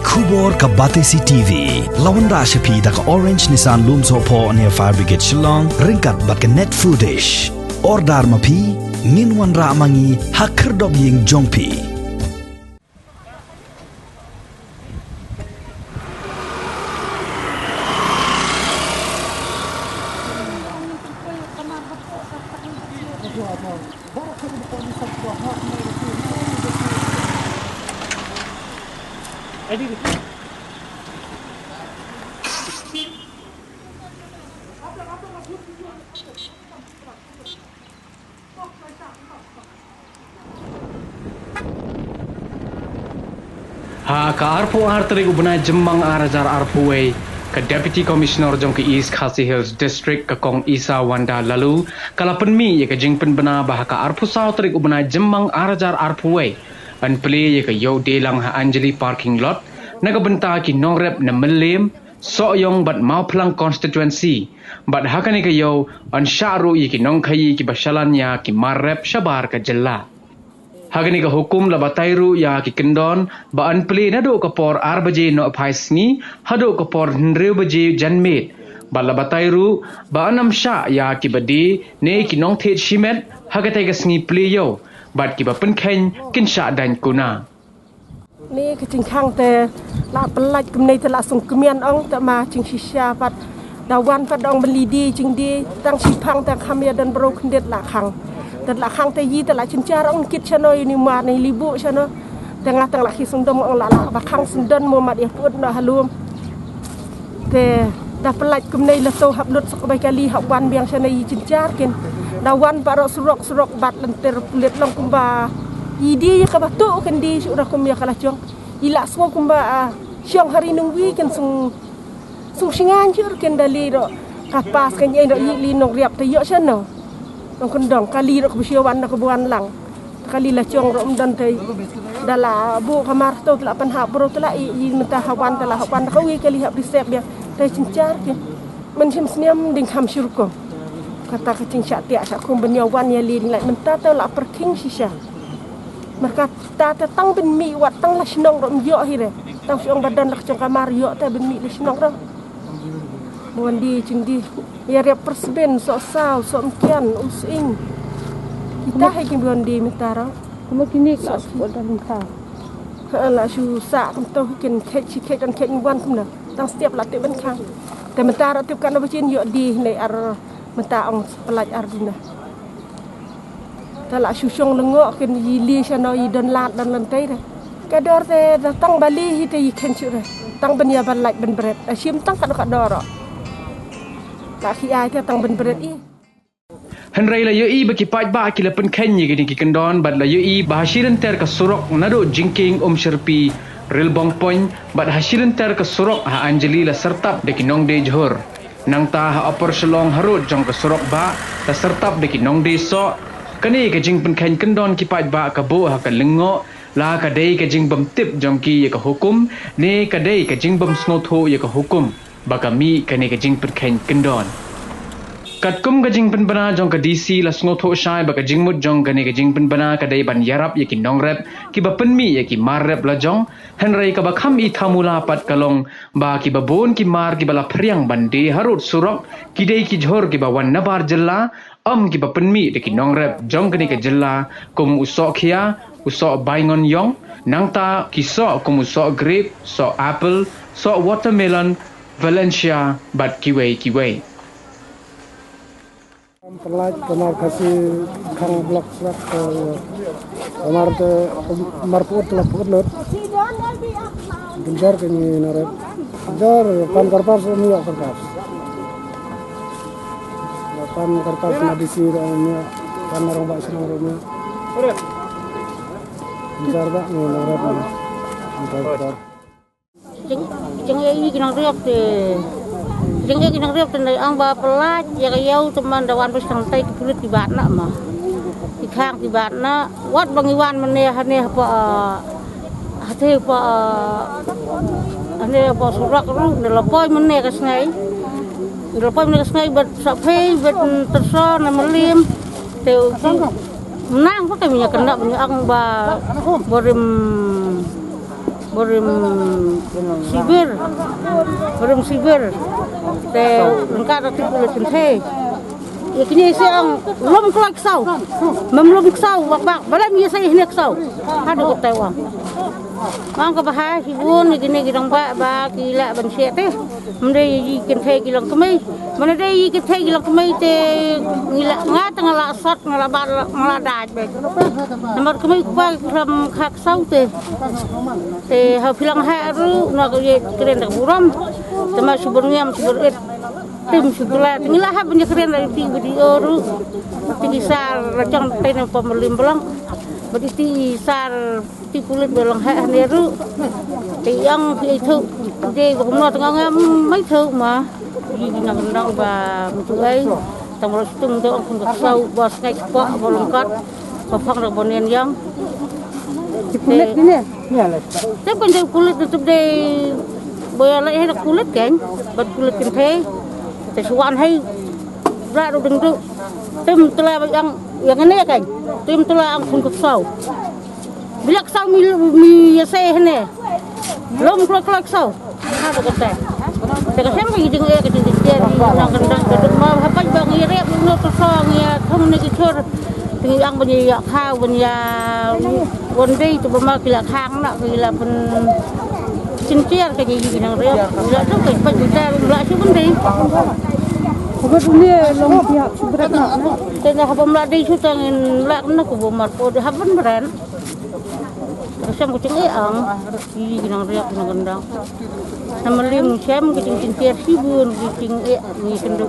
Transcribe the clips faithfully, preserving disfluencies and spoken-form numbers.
Khubor ka Batesi T V la wanrah sha phi da ka Orange Nissan Lumsohphoh near Fire Brigade Shillong ryngkat bad ka Net Foodish. Order ma phi, ngin wanrah ma ngi ha khyrdop ïing jong phi. Ha ka arphew ar tarik u bnai Jymmang ar hajar arphew wei, ka Deputy Commissioner jong ka East Khasi Hills District, ka Kong Issa Wanda Laloo, ka la pynmih ïa ka jingpynbna ba ha ka arphew saw tarik u bnai Jymmang ar hajar arphew wei, yn plie ïa ka ïew dielang ha Anjali Parking Lot na ka bynta ki nongrep na Mylliem, Sohiong bad Mawphlang Constituency. Bad ha kane ka ïew yn shah ruh ïa ki nongkhaïi kiba shalan ïa ki mar rep shabar ka jylla. Ha kane ka hukum la batai ruh ïa ki kyndon ba yn plie naduh ka por ar baje nohphai sngi haduh ka por hynriew baje janmiet. Bad la batai ruh ba yn ym shah ïa kiba die ne ki nongthied shimet ha katei ka sngi plie ïew, bad kiba pynkheiñ kin shah daiñ kuna. Ni ka jingkhang te la pyllait kumne te la sngewkmen ong te ma jingshisha pat. Da wan pat da ong ban leit die jingdie, tang shiphang tang kham ïa don briew khyndiat la khang. Te la khang te ïohi te la jynjar ong kit shano ïa une u mar ne leit buh shano. Te nga tang la khie sngewdom ong la la ba khang sngewdon mo mat ïa pud noh ha lum. Te da pyllait kumne la to hap lut sa kawei kali hap wan biang shane ïa jynjar kin. Da wan baroh surok surok bad lynter pulit long kumba ïa die ïa kaba to kin die shu rukom ïa ka la jong. Ïa la sngew kumba, ah, shong ha ri nongwei kin sung sung shngain shu kin da lei ruh ka pass kan ïeng ruh ïa lei nongriap te ïoh shano. Nongkyndong kali ruh kaba shu wan na kaba wan lang. Kali la jong ruh ym don te da la buh ka mar to te la pynhap bro te la i i mynta ha wan te la ha wan da kawei kali hap reserve biang te jynjar kin. Mynshem snem ding kham shu rukom. Kata ka jingshah tiah shah kum ban ïa wan ïa lei ding lait mynta te la pyrkhing shisha. Markata te tang ban mih wat tang la shnong ruh ym ïoh hi re. Tang shu ong ba don la ka jong ka mar ïoh te ban mih la shnong ruh. Ba wan die jingdie. Ïa riap pyrsben, soh saw, soh mkian, u sying. Kita hi ki ba wan die mynta ruh. Kumno kine ka sport da mynta? Ha la shu sah kumto hi kin khet shi khet kan khet wan kumno. Tang step la tip ban khang. Te mynta ruh tip kan ba chin ïoh die ne ar mynta ong sa pyllait ar duna. Te la shu shong lyngngoh kin ïa lei shano ïa don lad don lynter re. Ka dor te da tang ba lei hi te ïa khein shuh re. Tang ban ïa ban lait ban bret. Da shim tang ka dor ka dor ruh. La khie ai te tang ban bret i. Hynrei la ïohi ba ki paidbah ki la pynkheiñ ïa kine ki kyndon bad la ïohi ba ha shi lynter ka surok naduh Jingkieng Umshyrpi, Rilbong Point bad ha shi lynter ka surok ha Anjali la syrtap da ki nongdie jhur. Nangta ha Upper Shillong harud jong ka surok bah la syrtap da ki nongdie soh. Kane ka jingpynkheiñ kyndon ki paidbah ka buh ha ka lyngngoh la ka dei ka jingbymtip jong ki ïa ka hukum ne ka dei ka jingbymsngewthuh ïa ka hukum ba ka mih kane ka jingpynkheiñ kyndon. Katkum ka jingpynbna jong ka D C la sngewthuh shai ba ka jingmut jong kane ka jingpynbna ka dei ban ïarap ïa ki nongrep kiba pynmih ïa ki mar rep la jong. Hynrei kaba kham i thamula pat ka long ba kiba bun ki mar kiba la phriang ban die harud surok ki dei ki jhur kiba wan nabar jylla, ym kiba pynmih da ki nongrep jong kane ka jylla kum u soh khia, u soh baingon ïong, nangta ki soh kum u soh grep, soh apple, soh watermelon, Valencia bad kiwei kiwei. Pynlait ka mar Khasi khang block block, eh, ka mar te, mar put la put lut. Jynjar ka ngi na ret. Jynjar pan karpas ym ïoh karpas. Pan karpas na D C ruh ym ïoh. Pan na rangbah shnong ruh ym ïoh. Jynjar ba ngi na ret. Jynjar. Jing, jingeh ïa ki nongriap te. Jingeh ki nongriap te nda ong ba pynlait ïa ka ïew te man da wan bad tang tai ki pulit ki bat na ma. Ki khang ki bat na. Wat ba ngi wan mynne hane hapoh, ah, hate hapoh, ah, hane hapoh surok ruh nda la poi mynne ka sngi. Nda la poi mynne ka sngi bad sa phei bad tyrso na Mylliem. Te u ki nang pa te mynne kane mynne ong ba barim Barim sibir, barim sibir. Te lengka da tip le kynthei. Ïa kine se ong lum kloi ksaw. Mem lum ksaw bak bak. Balem ïa sa ïa hine ksaw. Haduh kata ong. Ong ka ba ha shibun ïa kine ki dang ba ba ki la ban shet te. Mdei ïa kynthei ki long kmei. Mane dei ïa kynthei ki long kmei te ngi la nga te nga la sot nga la ba nga la dait be. Namar kmei kpa khlem kha ksaw te. Te ha phi long ha ru na ka ye kren da burom. Te ma subur ngiam subur et. Tim sutula te ngi la ha ban ïa kren da ti video ru. Ti ki sar la jong te na pom lim blong. Ba ti sar ti pulit ba long ha ne ru. Te ïang ti ai thu. Te ba kumno te nga ngam mai thu ma. Yi nang nang ba mtu ai. Tang ro stung do ong khun ka sau ba skai kpa ba long kat. Ba phang ro ba nen yang. Ti pulit ni ne. Te ban dei pulit tu dei ba ïa lai hai da pulit kan. Ba pulit kan te. Te suan hai. Bra ro deng tu. Tem tela ba yang yang ne kan. Tem tela ang khun ka sau. Bilak saw mi mi ïa se hene. Lom klok klok saw. Ha to kata. Te ka sem ka jing e ka jing jing jing nang kendang ka dum ma ha pai ba ngi rep no to saw ngi ïa thong ne ki chur. Te ngi ang ban ïa khaw ban ïa wan dei to ba ma ki la khang na ki la pun chin chiar ka jing jing nang rep. La to ka pai ta la shu ban dei. Ko ba dunia long pihak subrat na. Te na ha ba mla dei shu tang in la na ko ba mar ko ha ban bran. Ka sem ka jing e ang, ki ki nang riak ki nang kendang. Nama lim sem ka jing jingtiar sibun ki jing e ngi kendu.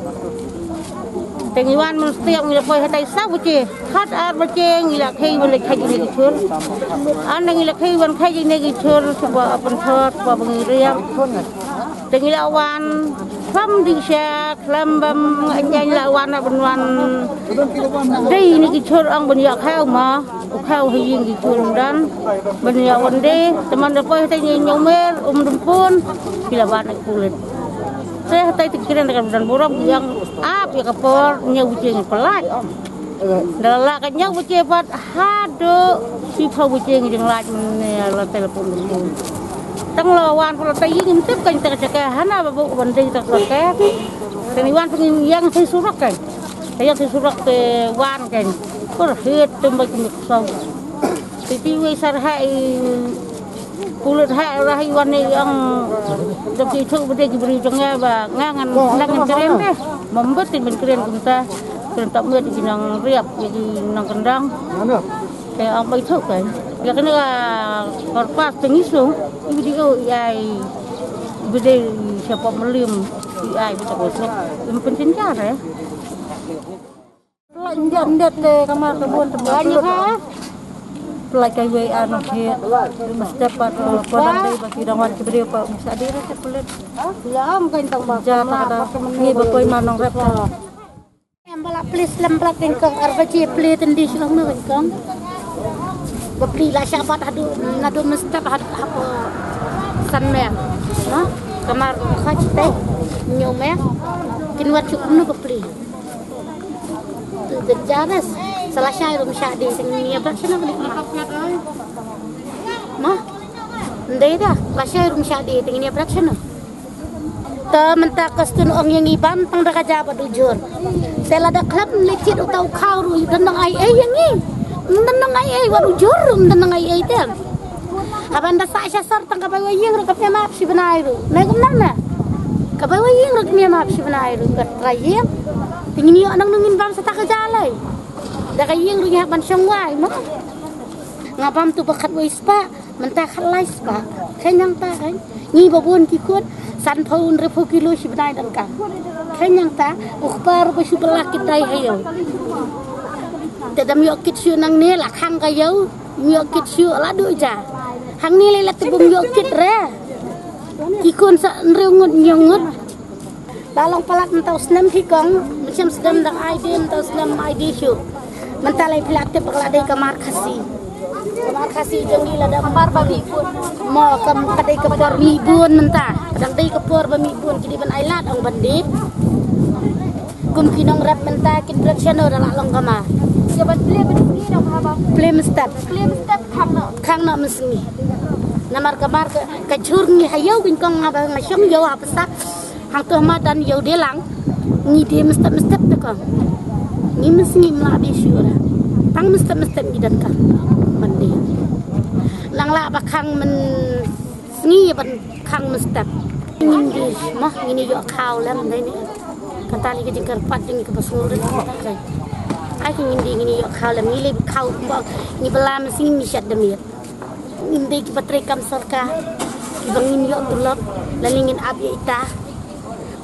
Te ngi wan man stiap ngi la poi hatai sa baje, hat ar baje ngi la khei wan la khei ne ki chur. An ngi la khei wan khei ne ki chur suba apan thot suba ngi riak. Te ngi la wan, khlam ding sha, khlam bam, ngi la wan na ban wan. Dei ni ki chur ang ban ïa khaw ma, u khaw ha ïing ki chur dan, ban ïa wan dei, te man da poi te ngi ñiew mer, um dum pun, ki la wan na pulit. Te hatai te kiren da ka dan burom, yang ap ïa ka por, ñiew jing pelai. Da la ka ñiew baje pat haduh shiphew baje ngi dang lait mynne la telepon mynne. Tang la wan pula ta ïing tip kan ta ka hana ba bu ban dei ta ka. Kan wan pun yang sai surok kan. Yang sai surok te wan kan. Por hit tum ba kum so. Ti ti wei sar hai Pulit ha la hi wan ne ong da ki thu bde ki bri jong nga ba nga ngan ngan ngan kren te. Mambet ti men kren kumta. Kren tak met ki nang riap ki nang kendang. Te ong bai thu kai. Ya kena ka korpas te ngi sung. I video i ai bde siapa melim i ai bde ko suk. Im pencincar eh. Pelai ndet ndet te kamar ka bun te ba pelai kai wei ano ke. Mesti pat ko dang dei ba ki dang wan ki briew pa mesti dei te pulit. Ya am kan tang ba ja ta da ni ba koi manong rep ta. Em bala plis lem bala tengkong arba je pli tendi shlong na tengkong. Ba pli la shabat hadu nadu mesti pat hapo san mer. No kamar ko khach te nyu mer. Kin wat chuk nu ba pli. Tu de jares. Sala shai rum shadi sing ni abrak shana balik ma. Ma. Ndai da. La shai rum shadi ting ni abrak shana. Ta menta kastun ong yang iban tang da kaja bad ujur. Sela da klap ni chit uta u khaw ru dan nang ai ai yang i. Dan nang ai ai wat ujur rum dan nang ai ai tem. Haban da sa sha sar tang ka bai wa ying ru ka pia map shi bnai ru. Nai kum nang na. Ka bai wa ying ru ka pia map shi bnai ru ka tra ying. Ting ni anang nungin bam sa ta ka jalai. Da ka ying ru ya ban shong wai ma. Nga bam tu ba khat wai spa, menta khat lai spa. Khen yang ta kan. Ngi ba bun ki khun, san phaw un re phaw kilo shi bnai dang ka. Khen yang ta, u kpa ru ba shu bala ki tai ha yau. Te dam yok kit shu nang ne la khang ka yau. Miok kit shu la du ja. Hang ni le la tu bum miok kit re. Ki kun sa nriu ngut nyiu ngut. La long palat mentau snem ki kong. Macam snem dang ai di mentau snem ai di shu. Mentau lai pila tip la dei kamar khasi. Kamar khasi jong ni la dang kamar ba mi bun. Mo kam ka dei ka por mi bun menta. Dang dei ka por ba mi bun ki di ban ai lad ong ban di. Kum ki nongrep mynta kin bret shano da la long kama. Ïa ban plie ban plie da kama ba. Plie mynstep. Plie mynstep khang no. Khang no mynsngi. Namar ka mar ka, ka jhur ngi ha ïew, kong nga ba nga shong ïew ha pasa. Hangto ma dan ïew de lang. Ngi de mynstep mynstep te kong. Ngi mynsngi mla de shu ra. Tang mynstep mynstep ngi dan ka. Ban de. Nang la ba khang mynsngi ban khang mynstep. Ngin de mo ngin ïoh khaw lem dei ne. Kata li ka jingkyrpad jong ngi kaba sngur. Ai ki ngin de ngin ïoh khaw lem, ngi leh khaw kumba ngi ba la mynsngi ngi shet da miet. Ngim dei kiba trei kam sorkar kiba ngin ïoh tulop lane ngin ap ïa ita.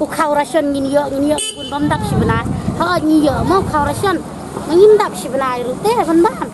U khaw ration ngin ïoh, ngin ïoh bun bym dap shi bnai. Hooid ngi ïoh mo u khaw ration. Ma ngim dap shi bnai ruh te ban bam.